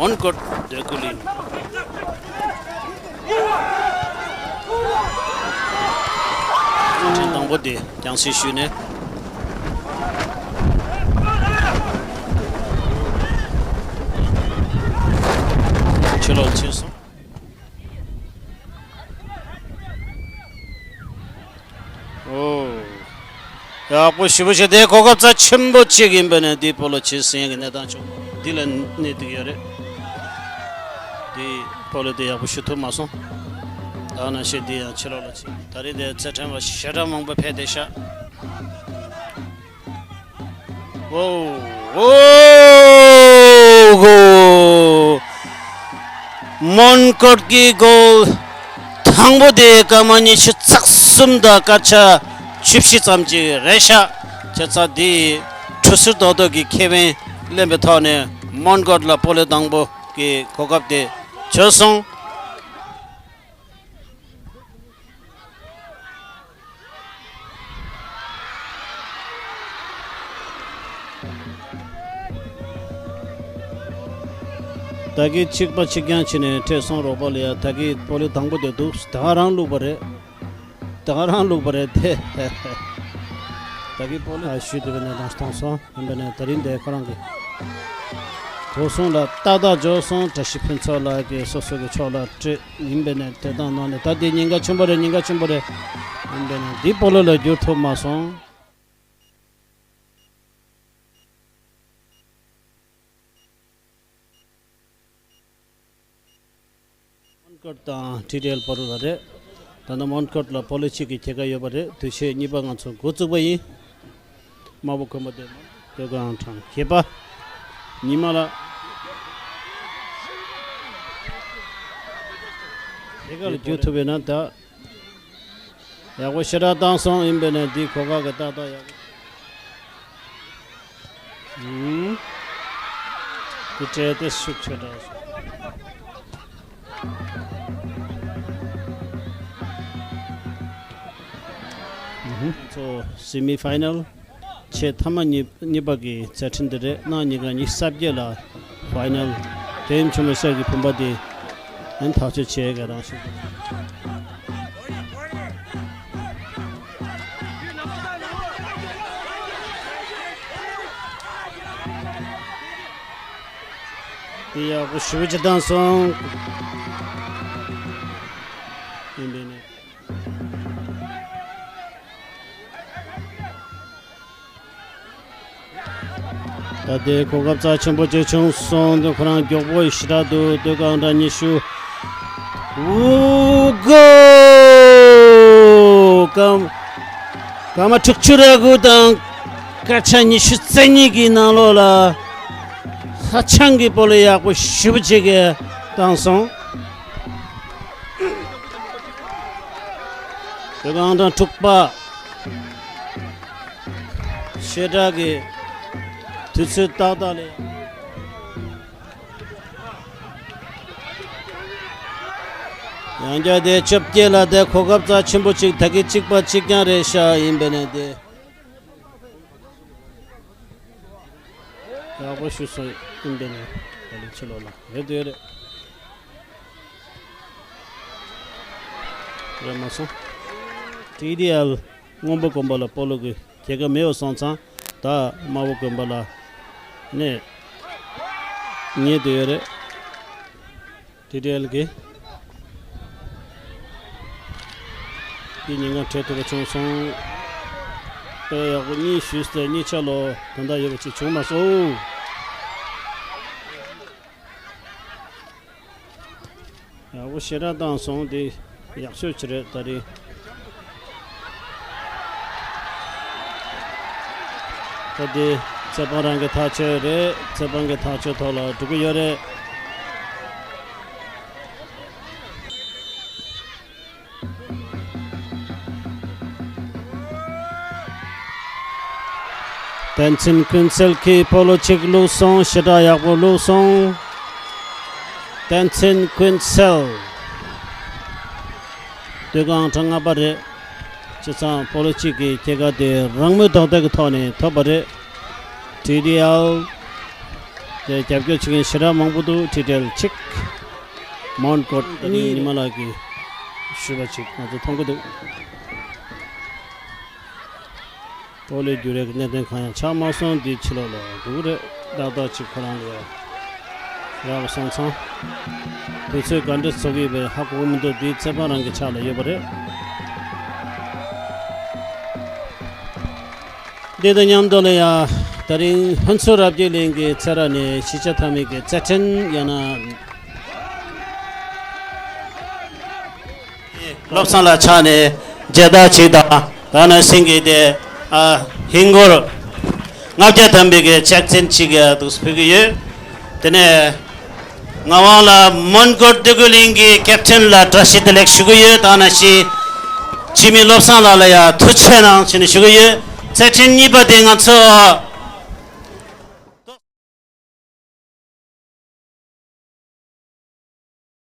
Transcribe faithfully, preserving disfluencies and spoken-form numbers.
མོན་གྷོ་སྡོད་གུ་ལིན། ཕྲེང་དང་པོ་དེ་རྒྱང་སྲིང་ཞུས་ནས། ཕྱི་ལོགས་ཕྱིན་སོང་། ཨོ། ཡག་པོ་ཞེ་པོ་ཞིག་དེ་གོ་སྐབས་རྩ་ཆེན་པོ་གཅིག་ཡིན་པ་ནས་འདི་སྤོ་ལོ་བྱེད་སྲིད་ཡག་གི་གནས་སྟངས་བྱུང་། འདི་ལ་གནས་འདུག་ཡོད་རེད། འདི་སྤོ་ལོ་དེ་ཡག་པོ་ཞུ་ཐུབ་མ་སོང་། ད་ནང་བཞིན་འདི་ཡང་ཕྱི་ལོགས་ལ་ཕྱིན། ད་རེས་དེ་རྩེད་འགྲན་པ་ཞེ་དྲག་མང་པོ་ཕེབས་བསྡད་ཤག་ཨོ། ཨོ། མོན་གྷོ་གི་གོལ་དང་པོ་དེ་སྐར་མ་ཉི་ཤུ་རྩ་གསུམ་དང་སྐར་ཆ་བཅུ་བཞི་ཙམ་ཅིག་རེད་ཤག་བྱས་ཙང་འདི་གྲུ་ཟུར་རྡོག་རྡོག་གི་ཁེ་ཕན་ལེན་པའི་ཐོག་ནས་མོན་གྷོ་ལ་སྤོ་ལོ་དང་པོ་གི་གོ་སྐབས་དེ་བྱུང་སོང་། ད་གིན་གཅིག་པ་གཅིག་རྐྱང་བྱས་ནས་ཁྲིད་སོང་། རོགས་པ་ལ་ཡ་ད་གིན་སྤོ་ལོ་དང་པོ་དེ་འདུག་ད་ག་རང་བླུགས་པ་རེད། ད་ག་རང་བླུགས་པ་རེད་དེ། ད་གིན་སྤོ་ལོ་ཞུས་བསྡད་པའི་གནས་སྟངས་མཐོང་སོང་། ཡིན་པ་ནས་ད་རིང་འདིར་ཁོ་རང་གི་ཐོ་སོང་ལ་ཏག་ཏག་འབྱོར་སོང་། བཀྲ་ཤིས་ཕུན་ཚོགས་ལགས་ཀྱིས་སོ་སོ་གི་ཕྱོགས་ལ་སྤྲད། ཡིན་པ་ནས་དེ་དང་ནང་ནས་ད་འདི་ཉེན་ཁ་ཆེན་པོ་རེད། ཉེན་ཁ་ཆེན་པོ་རེད། ཡིན་པ་ནས་འདི་སྤོ་ལོ་ལ་བསྒྱུར་ཐུབ་མ་སོང་། མོན་གྷོ་དང་ཊི་ཌི་ཨེལ་བར་ལ་རེད། ད་ནི་མོན་གྷོ་ལ་སྤོ་ལོ་གཅིག་གི་རྒྱལ་ཁ་ཡོད་པ་རེད། དུས་ཆེན་གཉིས་པ་ང་ཚོ་འགོ་བཙུགས་པ་ཡིན། དམར་པོ་གོན་པ་དེ་སྟོད་འགག་ཨང་གྲངས་བརྒྱད་པ་ཉི་མ་ལགས། རྒྱལ་ཁ་ལ་བསྒྱུར་ཐུབ་པས་ན་ད། ཡག་པོ་ཞེ་དྲག་བཏང་སོང་། ཡིན་པས་ན་འདི་གོ་སྐབས་ཀྱི་ཏག་ཏག་ཡག་པོ། ཨུམ། འདི་སྤྲད་དེ་ཤུགས་ཆེ་དྲགས་སོང་། ཨུམ། ཚོ་སེ་མི་ཕའི་ནལ། ཆེས་མཐའ་མ་གཉིས་གཉིས་པ་གི་རྩེད་འགྲན་འདི་རེད། གནངས་ཉིན་ག་ཉི་ཤུ་རྩ་བརྒྱད་ལ་ཕའི་ནལ་དེ་ཡིན། ཆུ་མོ་ཤར་གྱི་བུམ་པ་དེ་ཨན་ཐག་གཅོད་བྱེད་ག་རང་ཞིག་དེ་ཡག་པོ་ཞེ་པོ་ཅིག་བཏང་སོང་། ཡིན་པས་ནས། ད་ལྟའི་གོ་སྐབས་རྩ་ཆེན་པོ་ཅིག་བྱུང་སོང་། ཁོ་རང་མགྱོགས་པོ་ཞེ་དྲག་འདུག་སྟོད་འགག་ཨང་གྲངས་ཉི་ཤུ། ཨུ་གོ། སྐར་སྐར་མ་དྲུག་ཅུ་རེ་དགུ་དང་སྐར་ཆ་ཉི་ཤུ་རྩ་གཉིས་ཀྱི་ནང་ལོགས་ལ་ཧ་ཅང་གི་སྤོ་ལོ་ཡག་པོ་ཞེ་པོ་ཅིག་གིས་བཏང་སོང་། སྟོད་འགག་ཨང་གྲངས་དྲུག་པ། ཞེ་དྲག་གི་དུས་ཚོད་ཏག་ཏག་ལས། ཡང་བསྐྱར་དེ་བཅོ་བརྒྱད་ལ་དེ་གོ་སྐབས་རྩ་ཆེན་པོ་གཅིག་ད་གིན་གཅིག་པ་གཅིག་རྐྱང་རེད་ཤག་ཡིན་པས་ནས་དེ། ཡག་པོ་ཞུ་སོང་། ཡིན་པས་ནས་ད་ལས་ཕྱི་ལོགས་ལ་རེད་འདོད་རེད། རེད་མ་སོང་། ཊི་ཌི་ཨེལ་སྔོན་པོ་གོན་པ་ལ་སྤོ་ལོ་གི་རྒྱལ་ཁ་མེད་པ་སོང་ཙང་ད་དམར་པོ་གོན་པ་ལ་ནས་ངེས་དེ་ཡོད་རེད། ཊི་ཌི་ཨེལ་གི་དེ་ཉིན་ང་ཁྲལ་ཐུབ་པ་བྱུང་སོང་། ཨེ་ཡག་པོ་གཉིས་ཞུས་ཏེ་གཉིས་ཆ་ལོ་དོན་དག་ཡོད་པ་ཅིག་བྱུང་མ་སོང་། ཡག་པོ་ཞེ་དྲག་བཏང་སོང་། དེ་ཡག་ཤོས་ཅིག་རེད་ད་རེད། ད་དེ་རྩེད་དཔོན་རང་གི་ཐག་གཅོད་རེད། རྩེད་དཔོན་གྱི་ཐག་གཅོད་ཐོག་ལ་འགྲོ་གི་ཡོད་རེད། བསྟན་འཛིན་ཀུན་གསལ་གྱིས་སྤོ་ལོ་གཅིག་བླུགས་སོང་། ཞེ་དྲག་ཡག་པོ་བླུགས་སོང་། བསྟན་འཛིན་ཀུན་གསལ། སྟོད་འགག་ཨང་གྲངས་ལྔ་པ་རེད། བྱས་ཙང་སྤོ་ལོ་གཅིག་གི་རྒྱལ་ཁ་དེ་རང་མོས་རྡོག་རྡེག་གི་ཐོག་ནས་ཐོབ་པ་རེད། ཊི་ཌི་ཨེལ། དེ་རྒྱབ་སྐྱོར་བྱེད་མཁན་ཞེ་དྲག་མང་པོ་འདུག་ཁྲི་ཀྲལ་གཅིག་མོན་གྷོ་ད་རིང་ཉི་མ་ལགས་ཀྱིས་ཞུས་པ་ཅིག་ང་ཚོ་མཐོང་གི་འདུག་ཏོ་ལེ་རྒྱུ་རེད། གནད་དོན་གང་ཡང་ཆགས་མ་སོང་། འདི་ཕྱི་ལོགས་ལ་འདུག་རེད། ཏག་ཏག་ཅིག་ཁོ་རང་ལ་ཡ་རག་སོང་ཙང་། དུས་ཚོད་ག་འདྲ་ཚོགས་ཀྱི་ཡོད་པའི་ཧ་གོ་གི་མི་འདུག་འདི་ཚེ་དཔང་རང་གི་ཕྱག་ལ་ཡོད་པ་རེད། འདི་དང་མཉམ་དུ་ལ་ཡ་ད་རིང་ལྷུན་གསོལ་རབ་རྒྱས་གླིང་གི་རྩེ་ར་ནས་གཞིས་ཆགས་མཐའ་མའི་གི་རྩེད་འགྲན་ཡང་ན། བློ་བཟང་ལགས་ཕྱག་ནས་མཇལ་དར་ཅིག་དང་། ད་ནང་བཞིན་གྱི་དེ་ཨ་ཧིན་སྒོར་ལྔ་བརྒྱ་ཐམ་པའི་གི་ཅེག་ཆེན་ཅིག་ཡ་འདུག་ཕུལ་གྱི་ཡོད། དེ་ནས་ངག་དབང་ལགས་མོན་གྷོ་སྟོད་འགོ་གླིང་གི་ཀེབ་ཊན་ལ་བཀྲ་ཤིས་བདེ་ལེགས་ཞུ་གི་ཡོད། ད་ནང་བཞིན་འཆི་མེད་བློ་བཟང་ལགས་ལ་ཡ་ཐུགས་རྗེ་གནང་ཞེས་ནས་ཞུ་གི་ཡོད། རྩེད་འགྲན་གཉིས་པ་དེ་ང་ཚོ་